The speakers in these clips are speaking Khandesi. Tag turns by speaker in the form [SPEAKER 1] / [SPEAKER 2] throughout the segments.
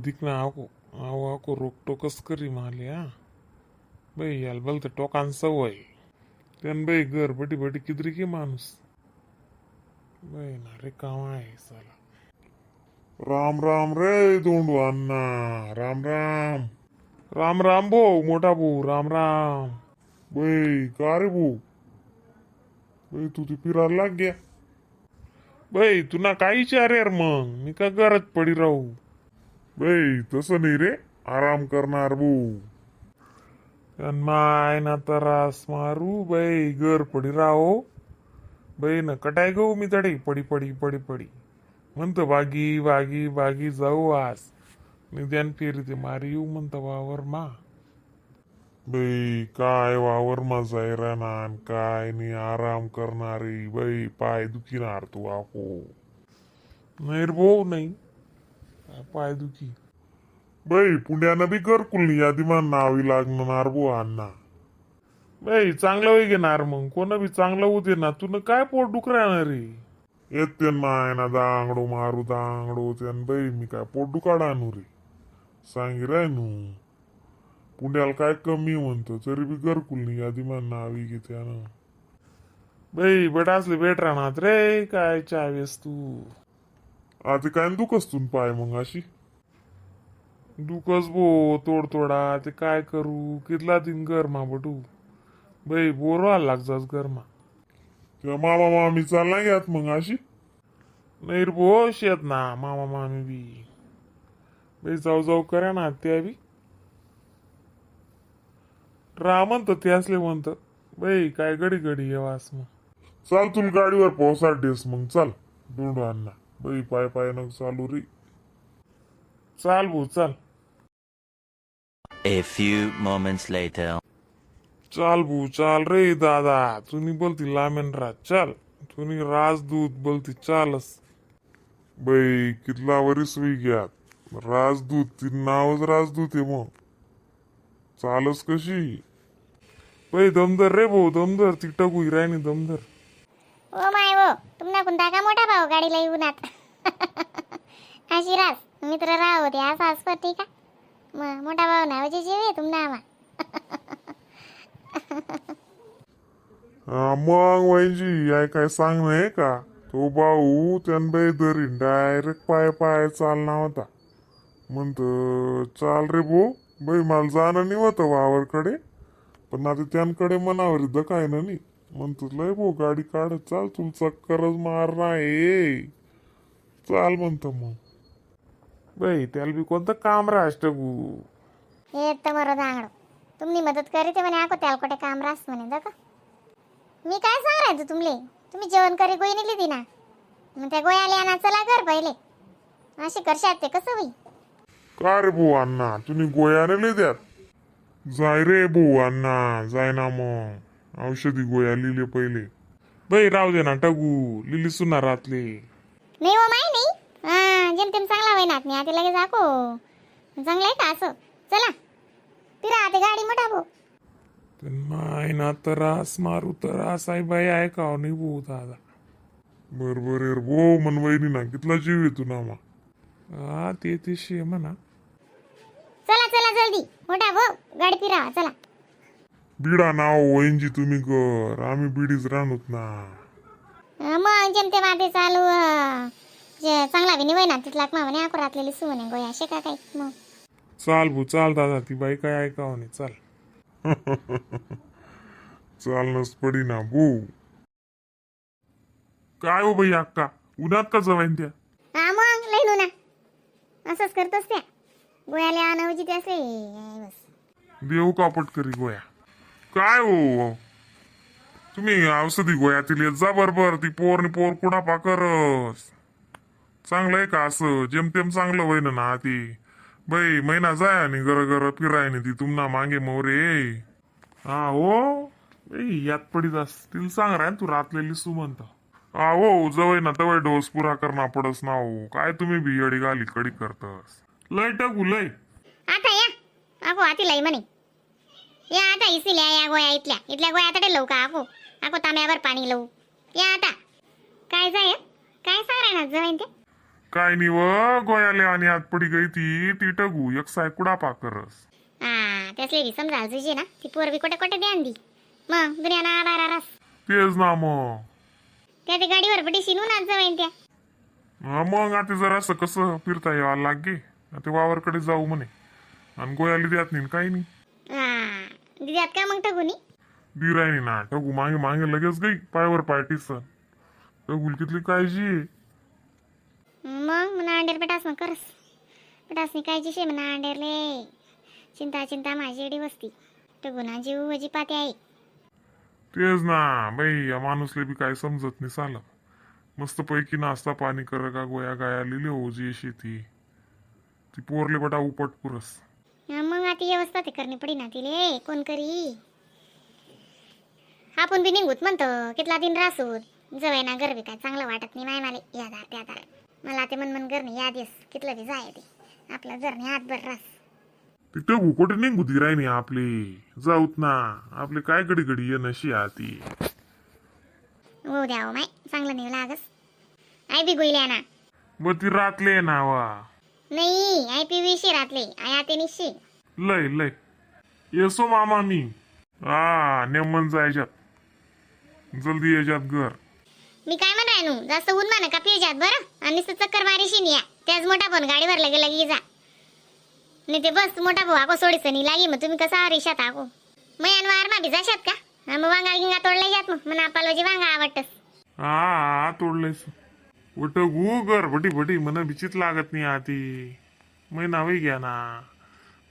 [SPEAKER 1] दिखना आको आव आको रोकटोकच करी माले. हा बाई, याला बोलतं टोकान सवय त्यान बाई. घर बटी बटी किदरी की माणूस बाई ना रे, काम आहे साला.
[SPEAKER 2] राम राम रे दोंडू अण्णा, राम राम.
[SPEAKER 1] राम राम भाऊ, मोठा भाऊ, राम राम.
[SPEAKER 2] बाई, का रे भाऊ? बाई, तू ती फिरायला लाग गया.
[SPEAKER 1] बाई, तुला काय विचार रे? मग मी का गरज पडी राहू?
[SPEAKER 2] बाई, तसं नाही रे, आराम करणार भाऊ.
[SPEAKER 1] अन माय ना त्रास मारू बाई, घर पडी राहो बाई न. कटाय गऊ मी तडे पडी पडी पडी पडी. म्हणतो बागी बागी बागी जाऊ आज, निद्यान फेरी ते मारी येऊ म्हणतो वावर मा.
[SPEAKER 2] बाई, काय वावर माझा रानान काय नाही, आराम करणारी बाई, पाय दुखिनार तू आको.
[SPEAKER 1] नाही रे भाऊ, नाही. काय पाय दुखी?
[SPEAKER 2] बाई, पुण्यानं बी घरकुलनी यादी मा नावी लागणार भाऊ अण्णा.
[SPEAKER 1] बाई, चांगलं होई घेणार मग, कोण बी चांगलं होते ना. तुला काय पोट डुकराणार रे?
[SPEAKER 2] येते माय ना दांगडो मारू दांगडो त्यान. बाई, मी काय पोट दुकाड आणू रे? सांगी राय नू, पुण्याला काय कमी म्हणतो, तरी बी घरकुलनी यादी मा नावी घेते ना.
[SPEAKER 1] बाई, बेटा असले बेट राहणार रे, काय चावेस तू?
[SPEAKER 2] आता काय दुखस तू पाय मग अशी?
[SPEAKER 1] दुखस भो तोड तोडा. ते काय करू, कितला दिन गरमा बटू बाई, बोर व्हायला लागजास गरमा.
[SPEAKER 2] किंवा मामा मामी चालला घ्यात मग अशी?
[SPEAKER 1] नाही रे भो, शेत ना मामा मामी बी बाई जाऊ जाऊ करा ना. त्या बी राह म्हणतो, ते असले म्हणतं बाई, काय घडी घडी येवास मग.
[SPEAKER 2] चाल, तुला गाडीवर पोहोचा डेस मग. चाल दोंडू अण्णा, बाई, पाय पाय नको चालू रे.
[SPEAKER 1] चाल भाऊ, चाल.
[SPEAKER 3] A few moments later.
[SPEAKER 1] चाल भाऊ, चाल रे दादा. तुम्ही बोलती लामेन राज, चाल. तुम्ही राजदूत बोलती चालस.
[SPEAKER 2] बाई, कितला वरीस होई घ्यात राजदूत, ती नावच राजदूत आहे, मग चालस कशी?
[SPEAKER 1] बाई, दमदर रे भाऊ, दमदर. ती टगू हिरायनी, दमदर.
[SPEAKER 4] ओ my ओ, तुमना कोणता का मोठा भाऊ गाडीला येऊनात अशी रास मित्र राह होते असं असं ठीक का मग मोठा भाऊ नावाची जीव आहे तुमना आमा.
[SPEAKER 2] हा, मग वैंजी I काय सांग नाही का, तो भाऊ त्यान बाई धरीन डायरेक्ट पाय पाय चालना होता. म्हणत चाल रे भो बाई, मला जाणं नाही होतं वावरकडे, पण आता त्यांकडे मनावर काय ना नाही. म्हणतो लय भो गाडी काढ, चाल, तुला चक्करच मारणार आहे, चाल म्हणतो मग.
[SPEAKER 1] बाई, त्याला बी कोणतं काम रास टगू?
[SPEAKER 4] हे तर मरो दांगडो, तुम्ही मदत करीते म्हणे आको, त्याला कुठे काम रास म्हणे. दका मी काय सांगायचं तुमले, तुम्ही जेवण करी गोळी नेली ती ना, मग त्या गोळ्या आल्या ना. चला घर पहिले, अशी करशात ते कसं होई?
[SPEAKER 2] का रे भाऊ अण्णा, तुम्ही गोळ्या नेले द्यात? जाय रे भाऊ अण्णा, जाय ना मग, औषधी गोळ्या लिहिले पहिले.
[SPEAKER 1] बाई, राहू दे ना टगू, लिली सुना रातले.
[SPEAKER 4] नाही हो माई, नाही. हा, जेमतेम चांगला होईनात नाही आता लगेच आको चांगलं आहे का असं. चला, फिरा आता गाडी मोठा भाऊ.
[SPEAKER 1] पण माय ना त्रास मारू त्रास आहे बाई, आहे का नाही भाऊ दादा?
[SPEAKER 2] बरोबर आहे रे भाऊ, मन वहिनी ना कितला जीव येतो ना मा.
[SPEAKER 1] हा, ते ते शे म्हणा.
[SPEAKER 4] चला चला जल्दी मोठा भाऊ, गाडी फिरावा चला.
[SPEAKER 2] बिडा नाव वहिनजी तुम्ही कर, आम्ही बिडीच राहणूत ना.
[SPEAKER 4] मग जेमतेम आता चालू जे चांगला बी नाही होईना तिथला मा म्हणे आको रातलेली सु म्हणे गोया असे का काही मग.
[SPEAKER 1] चाल भाऊ, चाल दादा, ती बाई काय ऐकावं नाही, चाल.
[SPEAKER 2] चालनच पडी ना भाऊ.
[SPEAKER 1] काय हो बाई अक्का, उन्हात का जवाईन त्या?
[SPEAKER 4] हा मग लई ना असंच करतोस, त्या गोळ्याला आणवजी ते असे बस.
[SPEAKER 2] देऊ कापट करी गोया काय हो तुम्ही? औषधी गोळ्या तिले जा बरोबर, ती पोर नि पोर कुणा पाकरस. चांगलं आहे का असं? जेमतेम चांगलं होईन ना ती बाई, महिना जाय आणि गर गर फिराय ती तुमना मागे मोरे.
[SPEAKER 1] हा हो बाई, यात पडीत अस तिला सांग रा तू रातलेली सु म्हणता.
[SPEAKER 2] हा हो, जवळ ना तवय डोस पुरा करणार पडस ना हो. काय तुम्ही बियडी गाली कडी करतस?
[SPEAKER 1] लय टगू लय.
[SPEAKER 4] आता या आको आती लई म्हणे, या आता इसिल्या या गोळ्या, इथल्या इथल्या गोळ्या आता लवू का आको? आको तांब्यावर पाणी लवू या आता. काय जाय, काय सांग ना जवाईन ते?
[SPEAKER 2] काय नाही व गोयाले आणि आत पडी गई ती ती टगू एक साय कुडापा करस.
[SPEAKER 4] हा, त्यासले बी समजायला तुझी ना, ती पोर बी कोठे कोठे ध्यान दी मग दुनिया ना बारा रास.
[SPEAKER 2] तेच ना मग.
[SPEAKER 4] त्या ते गाडीवर पटी शिनून आज जवळ त्या.
[SPEAKER 2] हा, मग आता जरा असं कसं फिरता यावं लागे, ते वावरकडे जाऊ म्हणे आणि गोयाली देत नाही काही नाही.
[SPEAKER 4] हा, दिद्यात का मग टगुनी?
[SPEAKER 2] दिरायनी ना टगू मागे मागे लगेच गई पायावर पाय टिसन. टगुल कितली काळजी आहे.
[SPEAKER 4] मग म्हणा अंडेर पटास मग करस पटासनी कायची शे म्हणा अंडेरले चिंता चिंता माझी एडी वस्ती टगुना जीव वजी पाते आहे.
[SPEAKER 2] तेच ना बाई, या माणूसले बी काय समजत नाही साला. मस्त पैकी नाश्ता पाणी कर का गोया गाया लिहिले हो जी शेती ती पोरले बटा उपट पुरस.
[SPEAKER 4] हा, मग आता व्यवस्था ते करणी पडी ना तिले, कोण करी? आपण बी निघूत म्हणतो कितला दिन रासूत जवळ ना गरबी काय चांगलं वाटत नाही माय मला यादार त्यादार. मला ते मन मन गरणी याद येस कितलं बी जाय ते आपलं जरणी हातभर रास.
[SPEAKER 2] ती टगू कुठे निघू ती राहिनी आपली जाऊत ना आपले काय घडी घडी ये नशी आती.
[SPEAKER 4] हो द्या हो माय, चांगलं नाही लागस. I बी गोईल्या ना.
[SPEAKER 2] मग ती रातले ना वा.
[SPEAKER 4] नाही, I P V रातले I आते निशी.
[SPEAKER 2] लय लय येसो मामा मी हा नेमन जायच्यात जल्दी याच्यात घर.
[SPEAKER 4] मी काय म्हणाय नू, जास्त ऊन मा नका पिऊ बरं आणि नुसतं चक्कर मारीशी या. त्याच मोठा पण गाडीवर लगे लगे जा नाही ते बस मोठा भाऊ आको सोडीचं नाही लागी. मग तुम्ही कसा रिशात आको मग आणि वार मा बी जाशात का? हा, मग वांगा गिंगा तोडला जात मग म्हणा पालवाची वांगा आवडतस.
[SPEAKER 2] हा हा, तोडलंयस वट गु घर भटी भटी मन बिचित लागत नाही आती महिना वय घ्या ना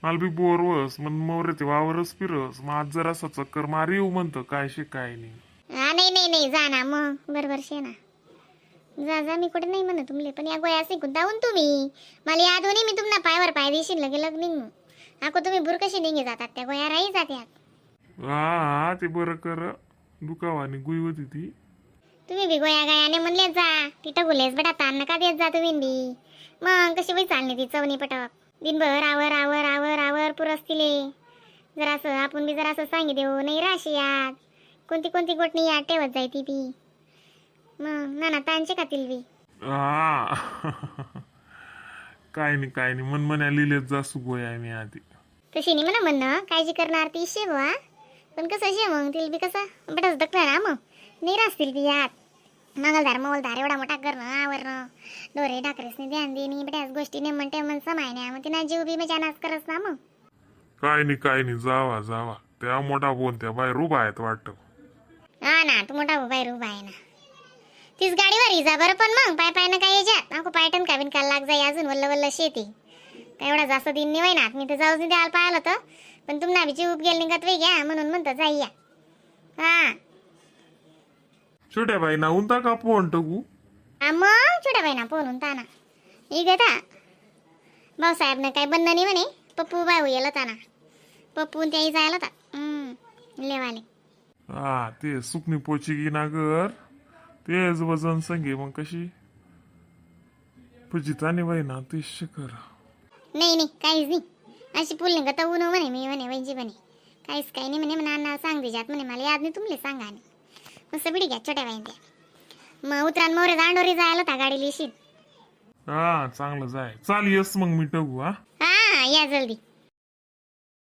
[SPEAKER 2] मला बी बोर वस मन मोर ते वावरच फिरस. मग आज जरासा चक्कर मारी येऊ म्हणतं काय शे काय नाही.
[SPEAKER 4] हा, नाही नाही नाही, जा ना मग बरोबर शे ना, जा जा. मी कुठे नाही म्हणत तुमले, पण या गोळ्या शिकून दावून तुम्ही मला याद होणी मी तुम्हाला पायावर पाय देशील लगे लग निघू आको. तुम्ही बुरकशी निघे जातात त्या गोळ्या राही जात्यात.
[SPEAKER 2] हा हा, ते बरं कर दुखावानी गुई होती ती.
[SPEAKER 4] तुम्ही बी गोया गायाने म्हणले जा तिथं गुलेस बेटा, ताण नका देत जा तुम्ही बी. मग कशी बाई चालणी ती चवणी पटक दिनभर आवर आवर आवर आवर पुरस तिले. जरासं आपण बी जरासं सांगी देऊ नाही राशी यात कोणती कोणती गोटणी यात ठेवत जाय ती बी मग ना ना ताणचे खातील बी.
[SPEAKER 2] हा, काय नाही काय नाही, मन मन्या लिहिलेत जासू गोया मी आधी.
[SPEAKER 4] तशी नाही म्हणा म्हणणं काळजी करणार ती शे बुवा, पण कसं शे मग तिला बी कसं बटच दखणार ना मग नाही रासतील बी यात मंगलधार मंगलधार एवढा मोठा करणं आवरणं डोरे ढाकरेसनी ध्यान देणी बऱ्याच गोष्टी नेमन टेमन समायण्या मग तिना जीव बी मजा नाच करस ना मग.
[SPEAKER 2] काय नाही काय नाही, जावा जावा. त्या मोठा बोन त्या बाहेर उभा आहेत वाटतं.
[SPEAKER 4] हा ना, तू मोठा भाऊ बाहेर उभा आहे ना तीच गाडीवर जा बरं, पण मग पाय पाय ना काय याच्यात नको पायटन का बिन काल लाग जाई अजून वल्ल वल्ल शेती काय एवढा जास्त दिन नाही ना. मी तर जाऊच नाही द्यायला पाहिलं होतं, पण तुम्हाला बी जीव गेल निघत वे घ्या म्हणून म्हणतो जाई या हा.
[SPEAKER 2] छोट्या बाई ना उंता का फोन टकू?
[SPEAKER 4] हा, मग छोट्या बहिणा फोन ताना इगता भाऊसाहेबनं काय बनणं नाही म्हणे. पप्पू बाय येला ताना पप्पू त्याही जायला होता लेवाले.
[SPEAKER 2] हा, ते सुकणी पोची गी ना घर तेच वजन संगे मग कशी पुजिताने बाई ना ते कर.
[SPEAKER 4] नाही नाही, काहीच नाही. अशी पुल नाही का ऊन म्हणे मी म्हणे वैजी म्हणे काहीच काही नाही म्हणे. म्हणा अण्णा सांग दिजात म्हणे मला याद नाही तुमले सांगा नाही. मस्त बिडी घ्या छोट्या बाईन त्या मग उतरान मोरे दांडोरी जायला होता गाडी लिशीत.
[SPEAKER 2] हा, चांगलं जाय चाल येस मग मी टकू हा.
[SPEAKER 4] हा, या जल्दी.